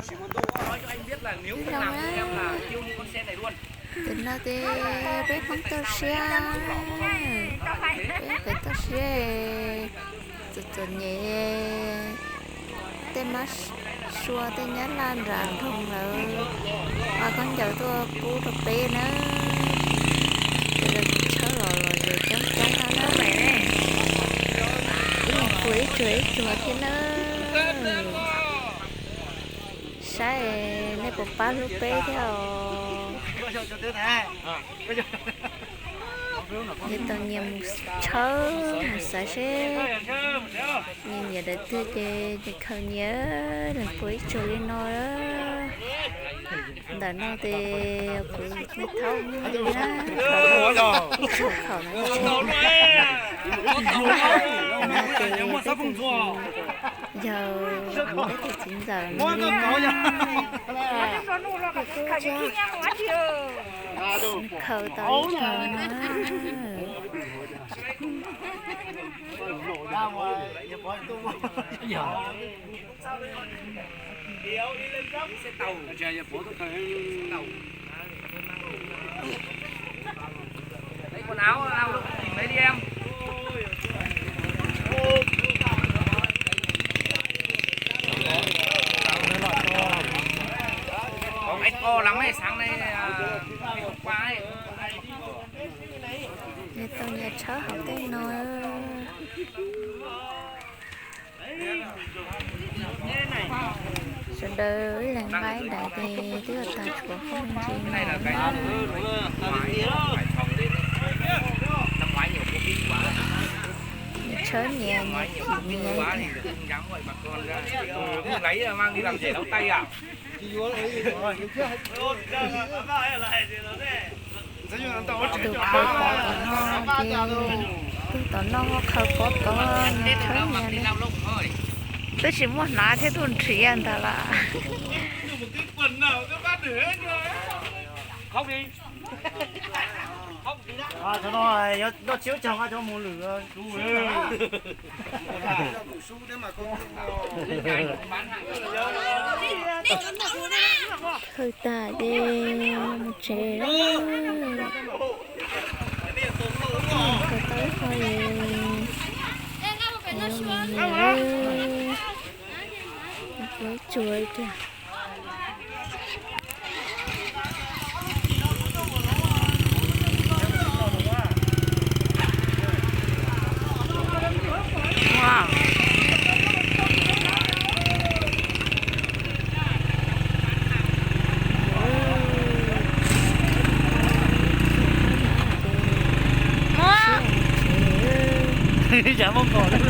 Tam no ces peb Hmoob toj siab, peb pem toj siab, txom txom nyem, tej mab sua tej nyab laj nram nroog lawv ua khaub ncaws tuaj pub rau peb nawb. Ces lawv tshawb los los ces coob coob na, ib leeg pua ib tsuag ib tsuag thiab nawb. Saib nej puas pab hlub peb thiab os. Nyias tau nyias mus tshawb mus xaiv seb nyias nyiam daim twg ces nyias khaws nyias, nws pua ib tsuag li no. Ntawm no ces kuv thaub ib tsuag khaum no. Yog peb tus txiv ntxawm khaws tau ib tsuag na. Nyias tau nyias tshawb hauv tej no. Sawv daws ib leeg nqa ib daim ces twb tag tshuav qhov me ntsis no. Nyias tshawb nyias, nyias chim nyias. Tus khaws pov tod no ces, tus tom no khaws pov tod, nyias tshawb nyias li. Twb tsis muaj hnav thiab tuaj nrhiav ntag las. Khaws tas ces mus tsev. Khaws tau ib qho es yuav mus nyias, ua tsuag tiag. Yav muaj nkaus lawm.